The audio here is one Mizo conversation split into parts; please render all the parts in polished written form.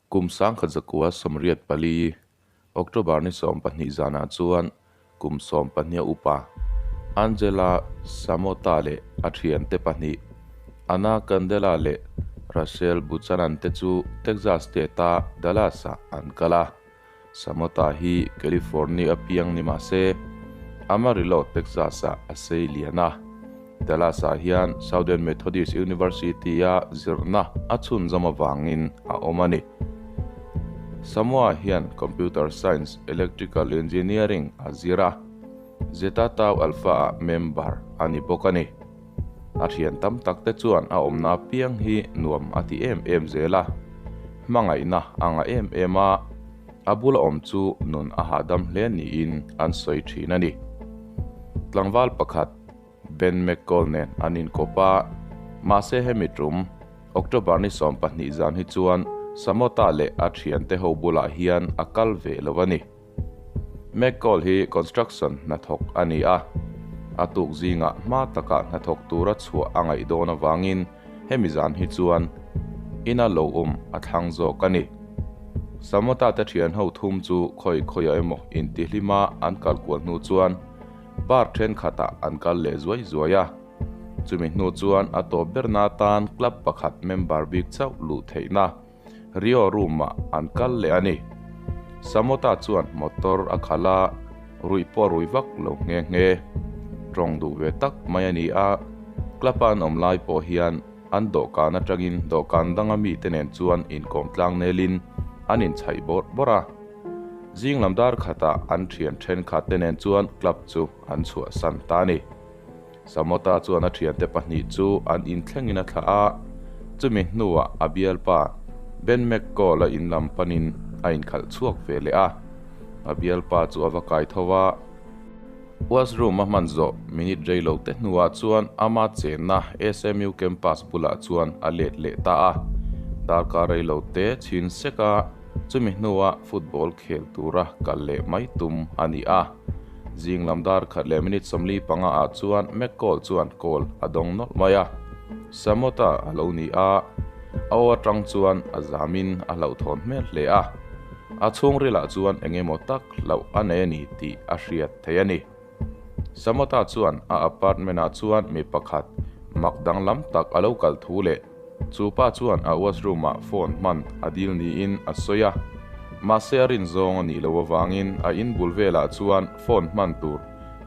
Kum 1984, October ni 12 zanah chuan kum 12 a upa Angela Samota leh a thiante pahnih Ana Candela leh Russell Buchanan te chu Texas State-a Dallas-ah an kal a. Samota hi California piang ni mah se, Amarillo, Texas-ah a sei lian a. Dallas-ah hian Southern Methodist University-a zirna a chhunzawm avangin a awm a ni. Samoa hian Computer Science, Electrical Engineering a zir a, Zeta Tau Alpha-ah member a ni bawk a ni. A thian tam tak te chuan a awmna apiang hi nuam a ti em em zel a, hmangaihna a ngah em em a, a bula awm chu nun a hahdam hle niin an sawi thin a ni. Tlangval pakhat Ben McCall nen an inkawp a, mahse hemi tum October ni 12 zan hi chuan Samota leh a thiante ho bulah hian a kal ve lo a ni. McCall hi construction hnathawk a ni a, a tuk zingah hma takah hnathawk tura chhuah a ngaih dawn avangin hemi zan hi chuan ina lo awm a thlang zawk a ni. Samota te thian ho thum chu khawi khawiah emaw intihlima an kal kual hnu chuan bar thenkhatah an kal leh zuai zuai a. Chumi hnu chuan a tawp berna atan club pakhat member bik chauh luh theihna Rio room-ah an kal leh a ni. Samota chuan motor a khalh a, ruih pawh a rui vak lo nghe nghe. Tawng duh ve tak mai a ni a, club-a an awm lai pawh hian an dawhkan atangin dawhkan danga mite nen chuan inkawm tlang nelin an inchhaih bawrh bawrh a. Zing lam dar khatah an thian thenkhat te nen chuan club chu an chhuahsan ta a ni. Samota chuan a thiante pahnih chu an inthlengin a thlah a, chumi hnuah a bialpa Ben McCall-a in lam panin a inkhalh chhuak ve leh a. A bialpa chu a va kai tho a, washroom a hman zawh minute rei lo te hnuah chuan ama chenna SMU campus bulah chuan a let leh ta a. Darkar rei lo te chhin sek a, chumi hnuah football khel tura kal leh mai tum a ni a. Zing lam dar khat leh minute 45 ah chuan McCall chuan call a dawng nawlh mai a. Samota a lo ni a, a aw atang chuan a zamin a hlauhthawn hmel hle a. A chhungrilah chuan eng emaw tak hlauh a nei a ni tih a hriat theih a ni. Samota chuan a apartment ah chuan mi pakhat mak danglam tak a lo kal thu leh Chu pa chuan a washroom ah phone hman a dil niin a sawi a, mahse a rin zawng a nih loh avangin a in bul velah chuan phone hman tur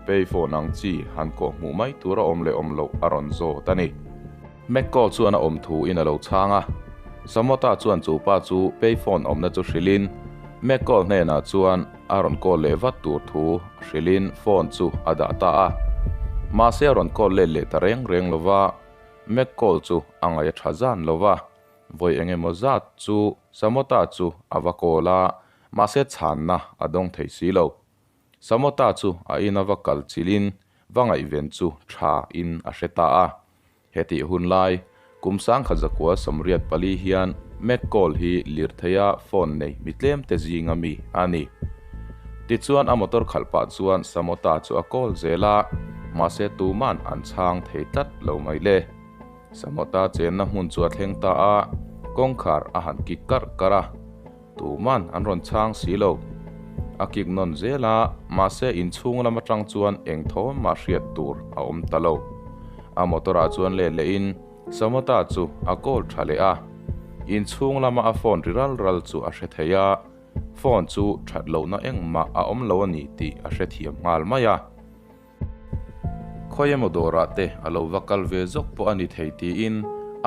pay phone ang chi han kawh hmuh mai tur a awm leh awm loh a rawn zawt a ni. McCall chuan a awm thu in a lo chhang a, Samota chuan chu pa chu pay phone awmna chu hrilhin McCall hnenah chuan a rawn call leh vat tur thu hrilhin phone chu a dah ta a, mahse a rawn call let leh ta reng reng lova. McCall chu a ngaih a tha zan lo va, vawi eng emaw zat chu Samota chu a va kawl a, mahse chhanna a dawng thei si lo. Samota chu a ina va kal chilhin va ngaihven chu tha in a hre ta a. Hetih hun lai, kum 1984 hian McCall hi lirtheia phone nei mi tlemte zinga mi a ni. Tichuan a motor khalh pah chuan Samota chu a kawl zel a, mahse tuman an chhang thei tlat lo mai le. Samota chenna hmun chu a thleng ta a, kawngkhar a han kik karh karh a, tuman an rawn chhang si lo. A kik nawn zel a, mahse inchhung lam atang chuan eng thawm mah hriat tur a awm ta lo. A motor ah chuan let lehin Samota chu a kawl tha leh a, inchhung lama a phone ri ral ral chu a hre thei a, Phone chu that lohna engmah a awm lo a ni tih a hrethiam nghal mai a. Khawi emaw dawrah te a lo va kal ve zawk pawh a ni thei tiin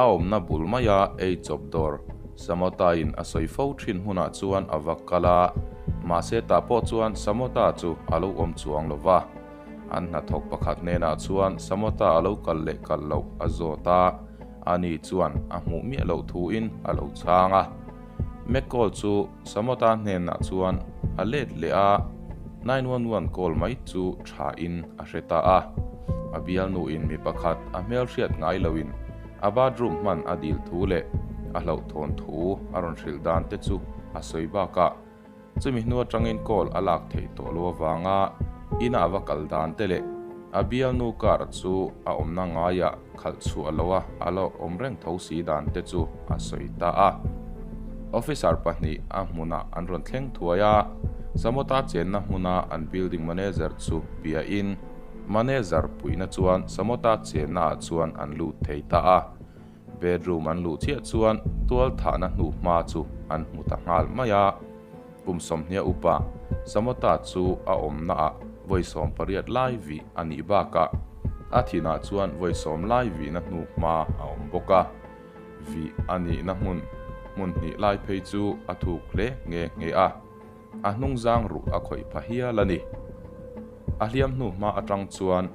a awmna bul maia ei chawp dawr Samota-in a sawi fo thin hmunah chuan a va kal a, mahse tah pawh chuan Samota chu a lo awm chuang lo va. An hnathawk pakhat hnenah chuan Samota a lo kal leh kal loh a zawt a, ani chuan a hmuh miah loh thuin a lo chhang a. McCall chu Samota hnenah chuan a let leh a, 911 call mai chu tha in a hre ta a. A bialnuin mi pakhat a hmelhriat ngai loin a bathroom hman a dil thu leh a hlauhthawn thu a rawn hrilh dan te chu a sawi bakah chumi hnu atangin call a lak theih tawh lo avanga ina a va kal dan te leh a bialnu car chu a awmna ngaiah khalh chhuah loha a lo awm reng tho si dan te chu a sawi ta a. Officer pahnih a hmunah an rawn thleng thuai a, Samota chenna hmuna an building manager chu biain manager puihna chuan Samota chennaah chuan an lut thei ta a. Bedroom an luh chiah chuan tual thahna hnu hma chu an hmu ta nghal mai a. Kum sawmhnia upa Samota chu a awmnaah vawi 18 lai vih a nih bakah a thinah chuan vawi 10 lai vihna hnu hma a awm bawk a. Vih a nihna hmun hmun hnih lai phei chu a thuk hle nghe nghe a, a hnungzang ruh a khawih pha hial a ni. A hliam hnu hma atang chuan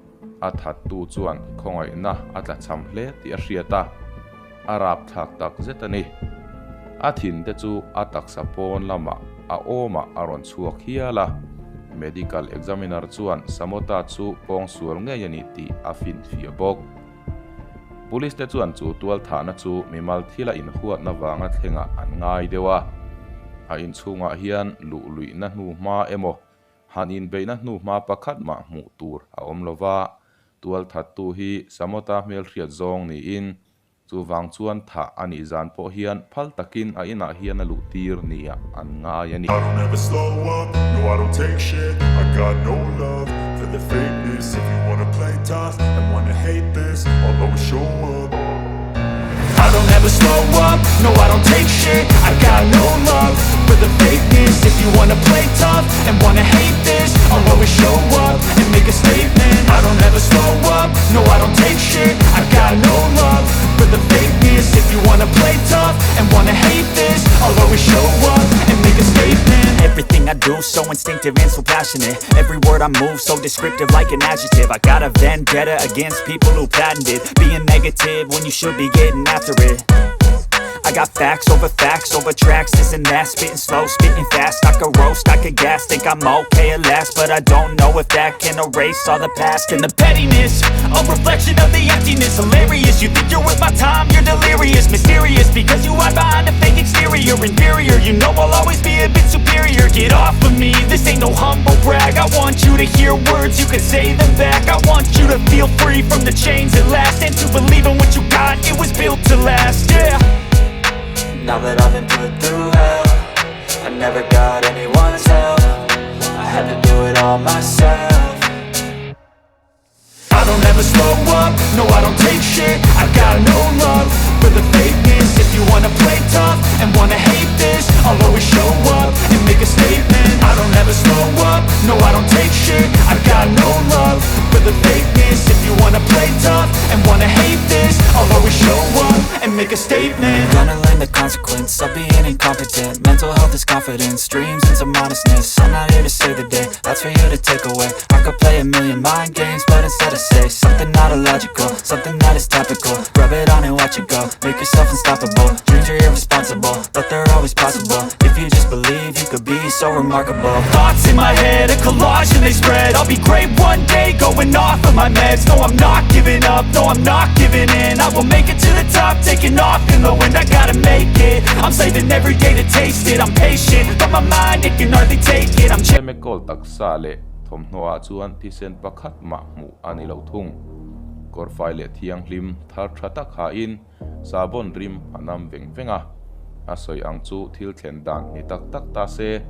a thattu chuan khawngaihna a tlachham hle tih a hriat a, a rapthlak tak zet a ni. A thin te chu a taksa pawn lamah a awmah a rawn chhuak hial a, medical examiner chuan Samota chu pawngsual ngei a ni tih a finfiah bawk. Police te chuan chu tual thahna chu mimal thila inhuatna vanga thlengah an ngai deuh a, a inchhungah hian luh luihna hnu hma emaw han inbeihna hnu hma pakhat mah hmuh tur a awm lo va, tual thattu hi Samota hmelhriat zawng niin chuvang chuan thah a nih zan pawh hian phal takin a inah hian a luh tir nia an ngai a ni. I don't ever slow up, no I don't take shit I got no love for the fakeness If you wanna play tough and wanna hate this I'll always show up I don't ever slow up, no I don't take shit I got no love for the fakeness If you wanna play tough and wanna hate this I'll always show up and make a statement I don't ever slow up, no I don't take shit I got no love for the fakeness If you wanna play tough and wanna hate this I'll always show up and make a statement Everything I do so instinctive and so passionate Every word I move so descriptive like an adjective I got a vendetta against people who patented Being negative when you should be getting after it I got facts over facts over tracks, this and that Spitting slow, spitting fast, I could roast, I could gas Think I'm okay at last, but I don't know if that can erase all the past And the pettiness, a reflection of the emptiness Hilarious, you think you're worth my time, you're delirious Mysterious, because you hide behind a fake exterior Inferior, you know I'll always be a bit superior Get off of me, this ain't no humble brag I want you to hear words, you can say them back I want you to feel free from the chains at last And to believe in what you got, it was built to last, yeah Now that I've been put through hell I never got anyone's help I had to do it all myself I don't ever slow up, no I don't take shit I got no love for the fakeness If you wanna play tough and wanna hate this I'll always show up and make a statement I don't ever slow up, no I don't take shit I got no love for the fakeness If you wanna play tough and wanna hate this I'll always show up and make a statement Gonna learn the consequence of being incompetent Mental health is confidence, dreams and some honestness I'm not here to save the day, that's for you to take away I could play a million mind games, but instead I say Something not illogical, something that is topical Rub it on and watch it go, make yourself unstoppable Dreams are irresponsible, but they're always possible If you just believe, you could be so remarkable Thoughts in my head, a collage and they spread I'll be great one day, going off of my meds No, I'm not giving up, no, I'm not giving in I will make it to the top, taking off in the wind I gotta make it, I'm saving every day to taste it I'm patient, but my mind, it can hardly take it I'm Chemical taksa leh thawmhnaw ah chuan thisen pakhat mah hmuh a ni lo thung. Kawrfai leh thianghlim thar tha tak hain sabon rim a nam veng veng a. A sawi ang chu thil thlen dan ni tak tak ta se,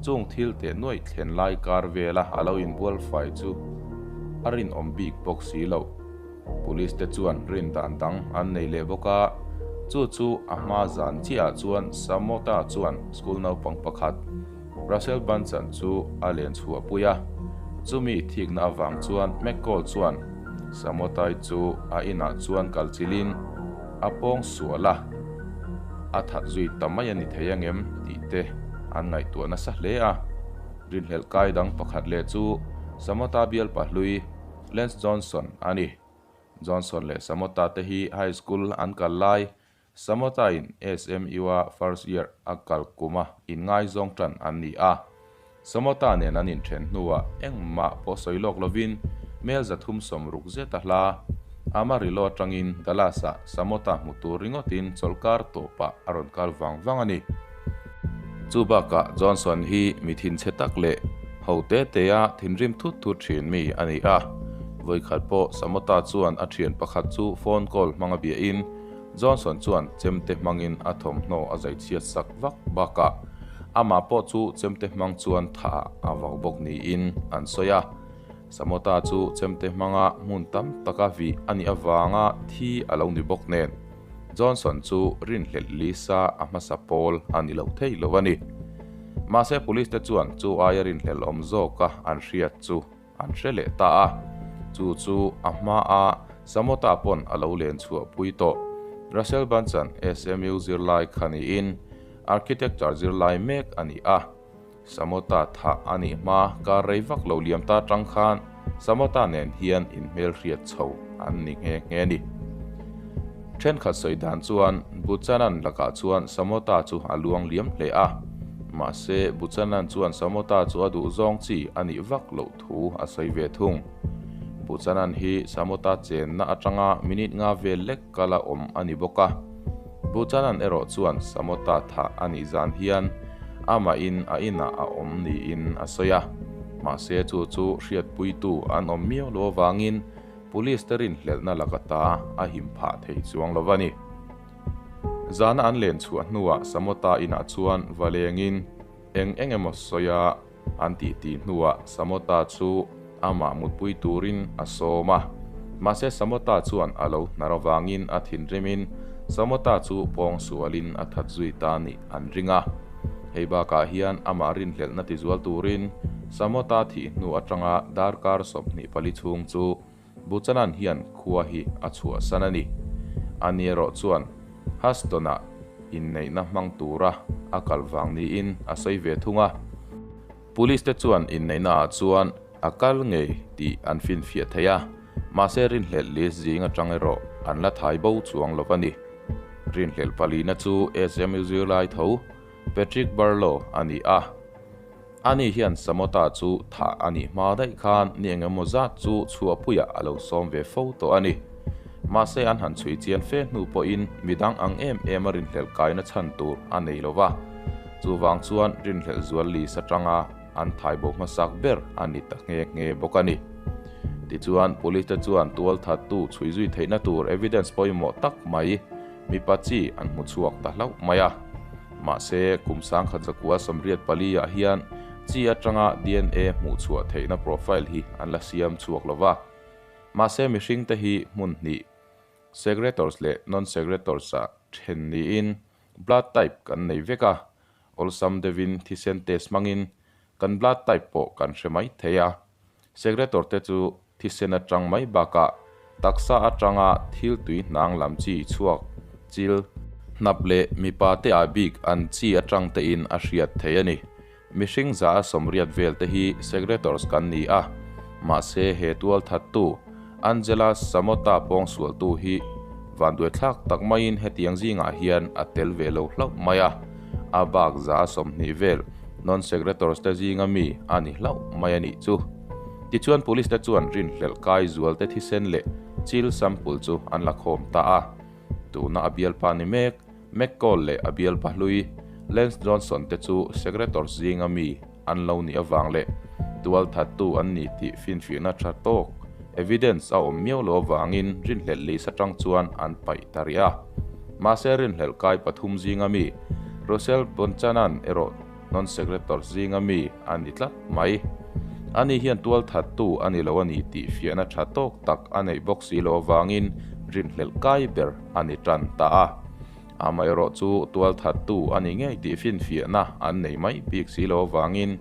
chung thil teh nuaih thlen lai kar vela a lo inbual fai chu a rinawm bik bawk si lo. Police te chuan rin dan dang an nei leh bawk a, chu chu a hma zan chiahah chuan Samota chuan school naupang pakhat Russell Bunson chu a len chhuah pui a, chumi thikna avang chuan McCall chuan Samotai chu a inah chuan kal chilhin a pawng sual a, a that zui ta mai a ni thei angem tih te an ngaihtuah nasa hle a. Rinhlelh kai dang pakhat leh chu Samota bial pahlui Lance Johnson a ni. Johnson leh Samota te hi high school an kal lai, Samota in SMU a first year a kal kuma inngaizawng tan an ni a. Samota nen an inthen hnuah engmah pawh sawi lawk lovin mel 360 zet a hla. Amarillo atangin Dallas-ah Samota hmu tur ringawtin chawlhkar tawpah a rawn kal vang vang a ni. Chu bakah Johnson hi mi thinchhe tak leh ho te te a thinrim thut thut thin mi a ni a. Vawikhat pawh Samota chuan a thian pakhat chu phone call hmang a biahin Johnson chuan chemte hmangin a thawmhnaw a zai chhiat sak vak bakah amah pawh chu chemte hmang chuan thah a vau bawk niin an sawi a. Samota chu chemte hmanga hmun tam taka vih a nih avanga thi a lo ni bawk nen, Johnson chu rinhlelh lisa a hmasa pawl a ni lo thei lo a ni. Mahse police te chuan chu aia rinhlelh awm zawka an hriat chu an hre leh ta a, chu chu a hmaa Samota pawn a lo len chhuah pui tawh. Russell Bunch-a'n SMU zirlai kha niin Architecture zirlai mek a ni a. Samota thah a nih hma kar rei vak lo liam ta tang khan Samota nen hian inhmelhriat chho an ni nghe nghe a ni. Thenkhat sawi dan chuan Buchanan lakah chuan Samota chu a luang liam hle a, mahse Buchanan chuan Samota chu a duh zawng chi a nih vak loh thu a sawi ve thung. Buchanan hi Samota chenna atanga minute nga vel lek kala awm a ni bawk a. Buchanan erawh chuan Samota thah a nih zan hian amahin a inah a awm niin a sawi a, mahse chu chu hriatpuitu an awm miau lo avangin Police te rinhlelhna laka ta a him phah thei chuang lo a ni. Zana an len chhuah hnuah Samota inah chuan va lengin eng eng emaw sawi a an tih tih hnuah Samota chu amah mutpui turin a sawm a. Mahse Samota chuan a lo hnar avangin a thinrimin Samota chu pawng sualin a that zui ta nih an ring a. Hei bakah hian amah rinhlelhna tizual turin Samota thih hnu atanga darkar 24 chhung chu Buchanan hian khua hi a chhuahsan a ni. Ani erawh chuan Huston-ah inneihna hmang tura a kal vang niin a sawi ve thung a. Police te chuan inneihnaah chuan a kal ngei tih an finfiah thei a, mahse rinhlelh list zing atang erawh an la thai bo chuang lo a ni. Rinhlelh palina chu SMU zirlai tho Patrick Barlow a ni a. Ani hian Samota chu thah a nih hma daih khan ni eng emaw zat chu chhuahpuiah a lo sawm ve fo tawh a ni. Mahse an han chhui chian fe hnu pawhin midang ang em em a rinhlelh kaina chhan tur a nei lo va. Chuvang chuan rinhlelh zual list atanga an thaibo hmasak ber a ni ta nghe nghe bawk a ni. Tichuan police te chuan tualthattu chhui zui theihna tur evidence pawimawh tak mai mipa chi an hmu chhuak ta hlauh mai a. Mahse, kum 1924 ah hian chi atanga DNA hmuh chhuah theihna profile hi an la siam chhuak lo va. Mahse, mihringte hi hmun hnih, secretors leh non-secretors ah then niin blood type kan nei vek a, awlsam deuhin thisen test hmangin kan blood type pawh kan hre mai thei a. Secretor te chu thisen atang mai bakah taksa atanga thil tui hnang lam chi chhuak, chil, hnap leh mipa te ah bik an chi atang te in a hriat thei a ni. Mihring za a sawmriat vel te hi secretors kan ni a, mahse he tual thattu Angela Samota pawngsualtu hi vanduaithlak tak maiin hetiang zingah hian a tel ve lo hlauh mai a, a bak za a 20 vel non-secretors te zinga mi a ni hlauh mai a nih chu. Tichuan police te chuan rinhlelh kai zual te thisen leh chil sample chu an la khawm ta a. Tuna a bialpa ni mek, McCall leh a bialpa hlui, Lance Johnson te chu secretors zinga mi an lo nih avang leh tualthattu an ni tih finfiahna tha tawk, evidence, a awm miau lo avangin rinhlelh lisa tang chuan an paih ta rih a. Mahse rinhlelh kai pathum zinga mi Russell Buchanan erawh non-secretors zinga mi a ni tlat mai. Ani hian tualthattu a ni lo a ni tih fiahna tha tawk tak a neih bawk si lo avangin rinhlelh kai ber a ni tan ta a. Amaherawh chu tualthattu a ni ngei tih finfiahna an nei mai bik si lo avangin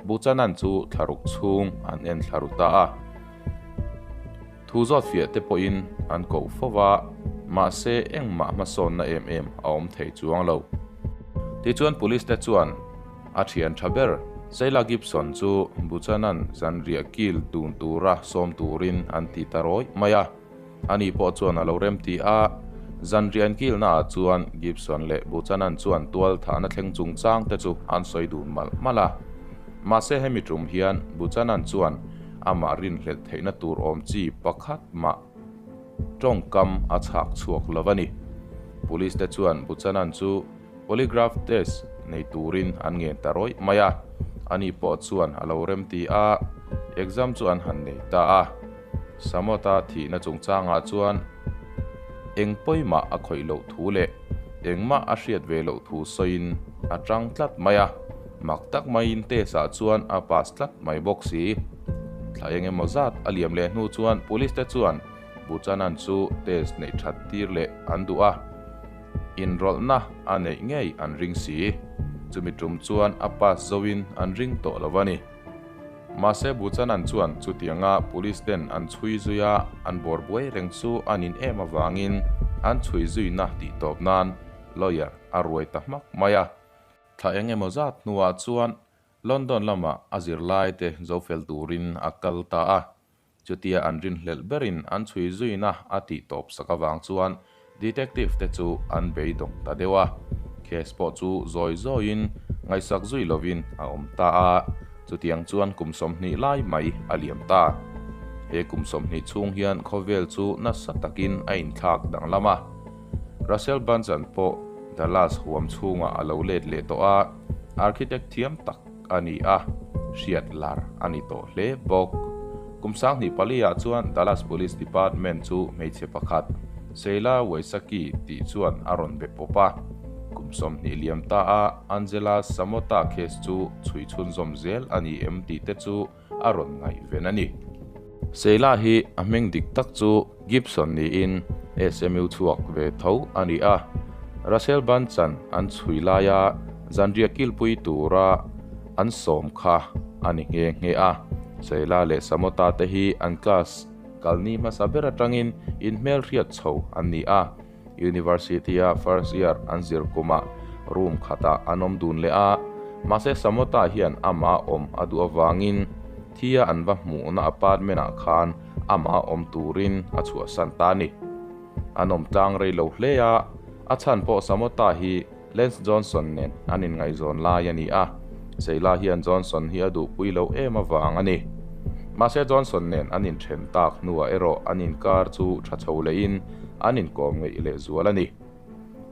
Buchanan chu thlaruk chhung an en thla ru ta a. Thu zawt fiah te pawhin an koh fo va, mahse engmah hmasawnna em em a awm thei chuang lo. Tichuan police te chuan a thian tha ber Sheila Gibson chu Buchanan zanriah kil dun tura sawm turin an ti ta rawih mai a. Ani pawh chuan a lo remti a, zanriah an kilnaah chuan Gibson leh Buchanan chuan tual thahna thleng chungchang te chu an sawi dun malh malh a. Mahse hemi tum hian Buchanan chuan amah rinhlelh theihna tur awm chi pakhat mah tawngkam a chhak chhuak lo a ni. Police te chuan Buchanan chu polygraph test nei turin an ngen ta rawih mai a, ani pawh chuan a lo remti a, exam chu an han nei ta a. Samota thihna chungchangah chuan eng pawimah a khawih loh thu leh engmah a hriat ve loh thu sawiin a tang tlat mai a, mak tak maiin test ah chuan a pass tlat mai bawk si. Thla eng emaw zat a liam leh hnu chuan police te chuan Buchanan chu test neih that tir leh an duh a, inrawlhna a neih ngei an ring si. Chumi tum chuan a pass zoin an ring tawh lo a ni. Mahse Buchanan chuan chutianga police ten an chhui zui a, an bawr buai reng chu a nin em avangin an chhui zuina tih tawp nan lawyer a ruai ta hmak mai a. Thla eng emaw zat hnuah chuan London lamah a zirlai te zo fel turin a kal ta a. Chutia an rinhlelh berin an chhui zuina a tih tawp sak avang chuan detective te chu an beidawng ta deuh a. Case pawh chu zawi zawiin ngaihsak zui lovin a awm ta a, chutiang chuan kum 20 lai mai a liam ta. He kum 20 chhung hian khawvel chu nasa takin a inthlak danglam a. Russell Bunch-a'n pawh Dallas huam chhungah a lo let leh tawh a, architect thiam tak a ni a, hriat lar a ni tawh hle bawk. Kum 2004 ah chuan Dallas Police Department chu hmeichhe pakhat, Sheila Wysocki tih chuan a rawn be pawp a. Kum 20 liam ta a Angela Samota case chu chhui chhunzawm zel a ni em tih te chu a rawn ngaihven a ni. Sheila hi a hming dik tak chu Gibson niin SMU chhuak ve tho a ni a. Russell Bunch-a'n an chhui laia zanriah kilpui tura an sawm kha a ni nghe nghe a. Sheila leh Samota te hi an class kalni hmasa ber atangin inhmelhriat chho an ni a. University-a first year an zir kumah room khatah an awm dun leh a, mahse Samota hian amah awm a duh avangin thia an va hmuhna apartment-ah khan amah awm turin a chhuahsan ta a ni. An awm tlang rei lo hle a, a chhan pawh Samota hi Lance Johnson nen an inngaihzawn lai a ni a, Sheila hian Johnson hi a duhpui lo em avang a ni. Mahse Johnson nen an inthen tak hnuah erawh an inkar chu tha chho lehin an inkawm ngeih leh zual a ni.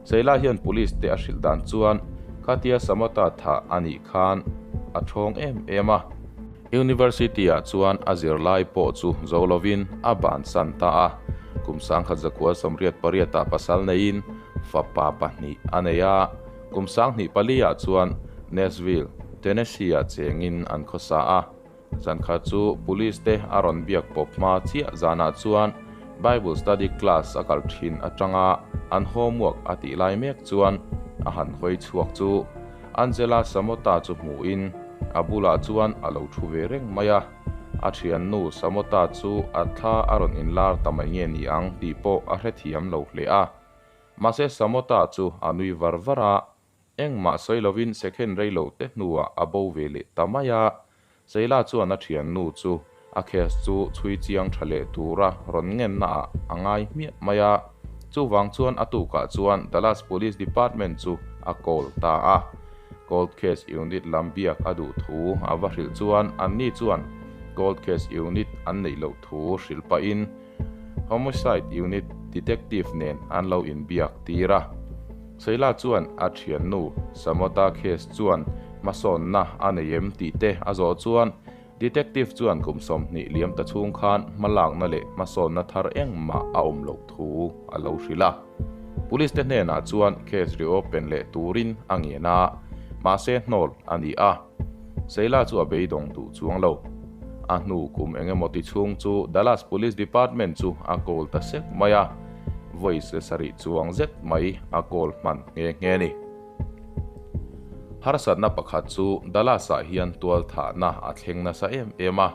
Sheila hian police te a hrilh dan chuan khatia Samota thah a nih khan a thawng em em a. University-ah chuan a zirlai pawh chu zo lovin a bansan ta a, kum 1988-ah pasal neiin fapa pahnih a nei a, kum 2004-ah chuan Nashville, Tennessee-ah chengin an khawsa a. Zankhat chu police te a rawn biak pawp hma chiah zanah chuan Bible study class a kal thin atanga an homework a tih lai mek chuan a han hawi chhuak chu Angela Samota chu hmuhin a bulah chuan a lo thu ve reng mai a. A thiannu Samota chu a thla a rawn inlar ta mai nge ni ang tih pawh a hrethiam lo hle a. Mahse Samota chu a nui var var a, engmah sawi lovin second rei lo te hnuah a bo ve leh ta mai a. Sheila chuan a thiannu chu a case chu chhui chiang tha leh tura rawn ngenna ah a ngai hmiah mai a. Chuvang chuan a tukah chuan Dallas Police Department chu a call ta a. Cold Case Unit lam biak a duh thu a va hrilh chuan anni chuan Cold Case Unit an neih loh thu hrilh pahin Homicide Unit Detective nen an lo inbiak tir a. Sheila chuan a thiannu Samota case chuan hmasawnna a nei em tih te a zawh chuan Detective chuan kum 20 liam ta chhung khan hmalakna leh hmasawnna thar engmah a awm loh thu a lo hrilh a. Police te hnenah chuan case reopen leh turin a ngen a, mahse hnawl a ni a. Sheila chu a beidawng duh chuang lo. A hnu kum engemaw ti chhung chu Dallas Police Department chu a call ta sek mai a, voice sarih chuang zet mai a call hman nghe nghe ni. Harsatna pakhat chu Dallas-ah hian tual thahna a thleng nasa em em a,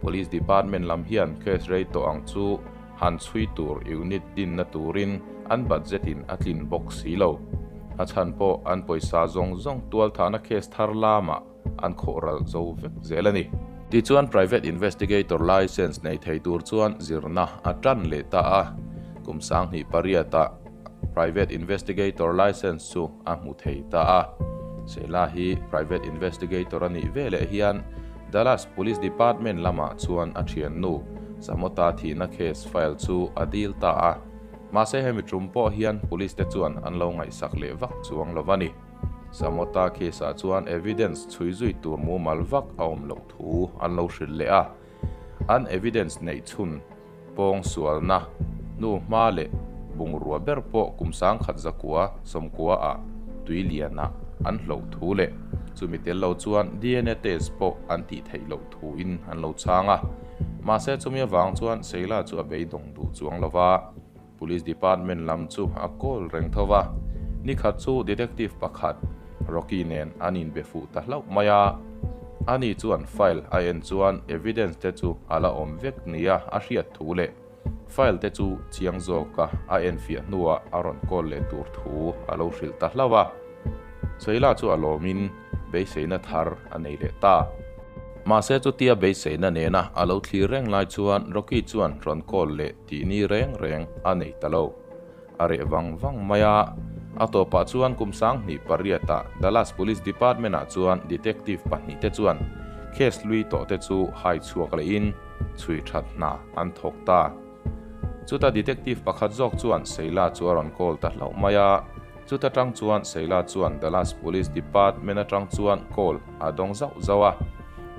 Police Department lam hian case rei tawh ang chu han chhui tur unit dinna turin an budget in a tlin bawk si lo. A chhan pawh an pawisa zawng zawng tual thahna case thar lamah an khawh ral zo vek zel a ni. Tichuan private investigator licence nei thei tur chuan zirna a tan leh ta a, kum 2008-ah private investigator licence chu a hmu thei ta a. Sheila hi private investigator a nih veleh hian Dallas Police Department lamah chuan a thiannu Samota thihna case file chu a dil ta a. Mahse hemi tum pawh hian police te chuan an lo ngaihsak leh vak chuang lo a ni. Samota case ah chuan evidence chhui zui tur mumal vak a awm loh thu an lo hrilh leh a. An evidence neih chhun pawng sualna, hnu hma leh. bungrua ber pawh kum 1990 ah tui lianah an hloh thu leh chumi tel lo chuan DNA test pawh an tih theih loh thu in an lo chhang a. Mahse chumi avang chuan Sheila chu a beidawng duh chuang lo va, Police Department lam chu a call reng tho va. Nikhat chu Detective pakhat Rocky nen an inbe fuh ta hlauh mai a. Ani chuan file a en chuan evidence te chu a la awm vek nia a hriat thu leh file te chu chiang zawka a enfiah hnuah a rawn call leh tur thu a lo hrilh ta hlauh a. Sheila chu a lawmin beiseina thar a nei leh ta. Mahse chutia beiseina nena a lo thlir reng lai chuan Rocky chuan rawn call leh tih ni reng reng a nei ta lo. A reh vang vang mai a, a tawpah chuan kum 2008-ah Dallas Police Department-ah chuan detective pahnihte chuan case hlui tawhte chu hai chhuak lehin chhui that hna an thawk ta. Chuta detective pakhat zawk chuan Sheila chu a rawn call ta hlauh mai a, chuta tang chuan Sheila chuan Dallas Police Department atang chuan call a dawng zauh zauh a.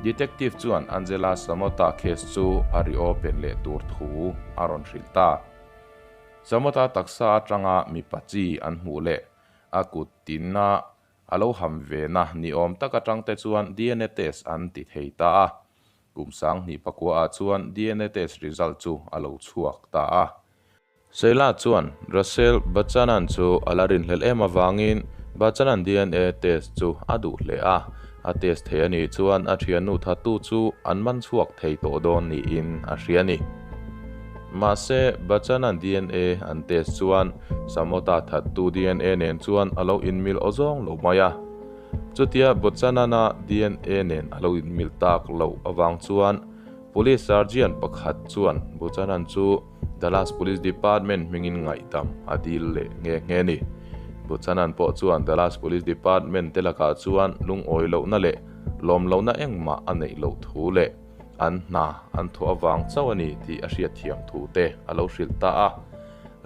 Detective chuan Angela Samota case chu a reopen leh tur thu a rawn hrilh ta. Samota taksa atanga mipa chi an hmuh leh a kut tinna a lo ham ve na ni awm tak atang te chuan DNA test an ti thei ta a. Kum 2009 ah chuan DNA test result chu a lo chhuak ta a. Sheila chuan Russell Buchanan chu a la rinhlelh em avangin Buchanan DNA test chu a duh hle a, a test thei a nih chuan a thiannu thattu chu an man chhuak thei tawh dawn niin a hria a ni. Mahse, Buchanan DNA an test chuan Samota thattu DNA nen chuan a lo inmil awzawng lo mai a. Chutia Buchanan-a DNA nen a lo inmil tak loh avang chuan Police Sergeant pakhat chuan Buchanan chu Dallas Police Department hmingin ngaihdam a dil leh nghe nghe a ni. Buchanan pawh chuan Dallas Police Department te lakah chuan lungawi lohna leh lawm lohna engmah a neih loh thu leh an hna an thawh avang chauh a ni tih a hriatthiam thu te a lo hrilh ta a.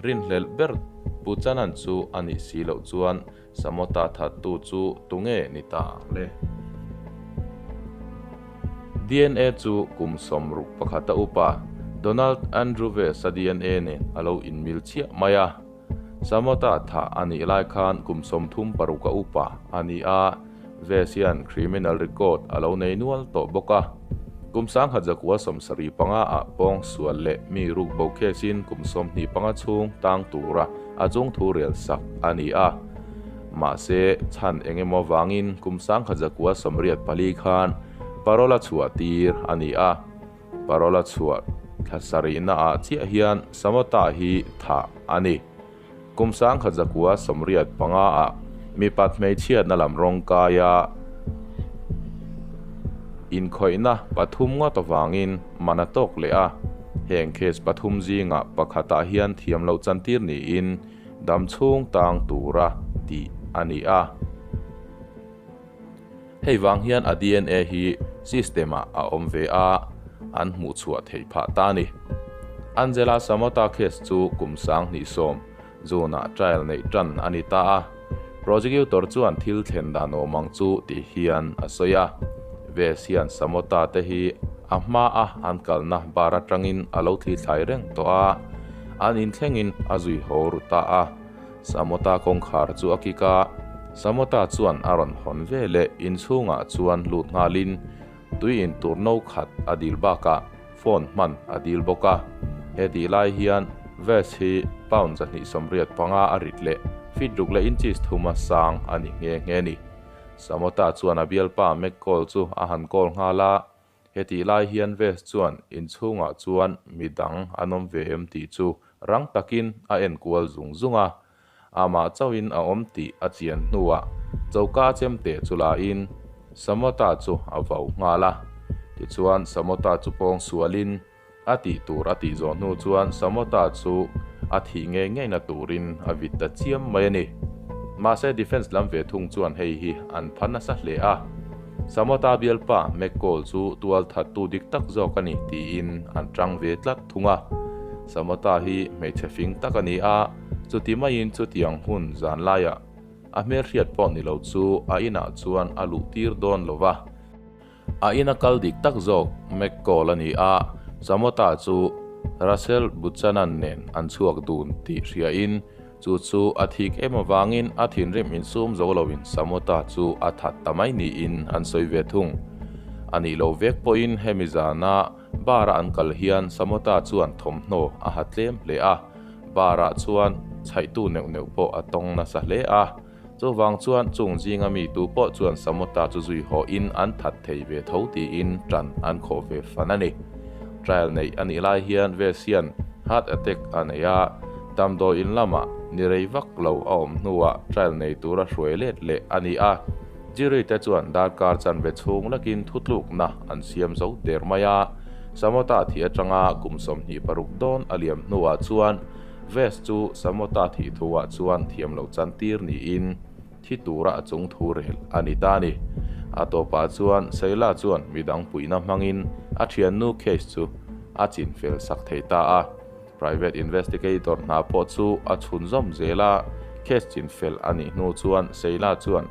Rinhlelh ber Buchanan chu a nih si loh chuan Samota thattu chu tunge ni ta ang le? DNA chu kum 61 a upa Donald Andrew Vess-a DNA nen a lo inmil chiah mai a. Samota thah a nih lai khan kum 36 a upa a ni a, Vess hian criminal record a lo nei nual tawh bawk a. Kum 1975 ah pawng sual leh mi ruk bo case in kum 25 chhung tang tura a chung thu rel sak a ni a. Mahse, chhan eng emaw vangin kum 1984 khan parole a chhuah tir a ni a. Parole a chhuah thla sarihna ah chiah hian Samota hi thah a ni. Kum 1985 ah mipat hmeichhiatna lam rawng kaia inkhawihna pathum ngawt avangin man a tawk leh a. Heng case pathum zingah pakhatah hian thiam loh chantir niin dam chhung tang tura tih a ni a. Hei vang hian a DNA hi system ah a awm ve a, an hmuh chhuah theih phah ta a ni. Angela Samota case chu kum 2010 June ah trial neih tan a ni ta a. Prosecutor chuan thil thlen dan awm ang chu tih hian a sawi a. Vess hian Samota te hi a hma a an kalna bar atangin a lo thli thlai reng tawh a, an inthlengin a zui haw ru ta a. Samota kawngkhar chu a kik a, Samota chuan a rawn hawn ve leh inchhungah chuan lut nghalin tui in tur no khat a dil bakah phone hman a dil bawk a. He tih lai hian Vess hi pound 285 a rit leh feet ruk leh inches thuma sang a ni nghe nghe a ni. Samota chuan a bialpa McCall chu a han call nghal a, Hetih lai hian Vess chuan inchhungah chuan mi dang an awm ve em tih chu rang takin a en kual zung zung a. Amah chauhin a awm tih a chian hnuah choka chemte chu lain Samota chu a vau nghal a. Tichuan Samota chu pawng sualin a tih tur a tih zawh hnu chuan Samota chu a thih ngei ngeina turin a vit ta chiam mai a ni. Mahse defence lam ve thung chuan hei hi an pha nasa hle a. Samota bialpa McCall chu tual thattu dik tak zawk a ni tiin an tang ve tlat thung a. Samota hi hmeichhe fing tak a ni a, chuti maiin chutiang hun zan laiah a hmelhriat pawh ni lo chu a inah chuan a luh tir dawn lo va. A ina kal dik tak zawk McCall a ni a, Samota chu Russell Buchanan nen an chhuak dun tih hriain chu chu a thik em avangin a thinrim insum zo loin Samota chu a that ta mai niin an sawi ve thung. A nih loh vek pawhin hemi zana bar-a an kal hian Samota chuan thawmhnaw a ha tlem hle a, bar-ah chuan chhaihtu neuh neuh pawh a tawng nasa hle a. Chuvang chuan chung zinga mi tu pawh chuan Samota chu zui hawhin an that thei ve tho tiin tan an khawh ve fan a ni. Trial neih a nih lai hian Vess hian heart attack a nei a, damdawi in lamah ni rei vak lo a awm hnuah trial nei tura hruai let leh a ni a. Jury te chuan darkar chanve chhung lakin thutlukna an siam zo der mai a, Samota thih atanga kum 26 dawn a liam hnuah chuan Vess chu Samota thih thuah chuan thiam loh chantir niin thi tura a chung thu rel a ni ta a ni. A tawpah chuan Sheila chuan midang puihna hmangin a thiannu case chu a chinfel sak thei ta a. Private investigator hna pawh chu a chhunzawm zel a, case chinfel a nih hnu chuan Sheila chuan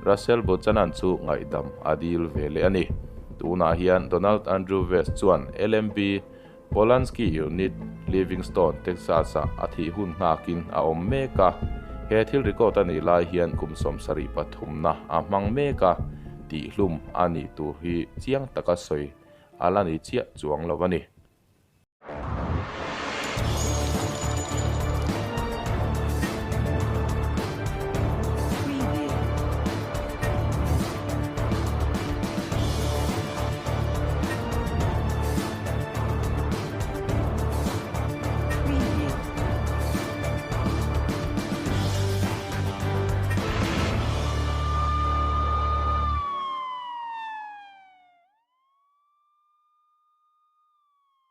Russell Buchanan chu ngaihdam a dil ve leh a ni. Tunah hian Donald Andrew Vess chuan LMB Pulaski Unit, Livingstone, Texas-ah a thih hun nghakin a awm mek a. He thil record a nih lai hian kum 73 na a hmang mek a, tihhlum a nih tur hi chiang taka sawi a la ni chiah chuang lo a ni.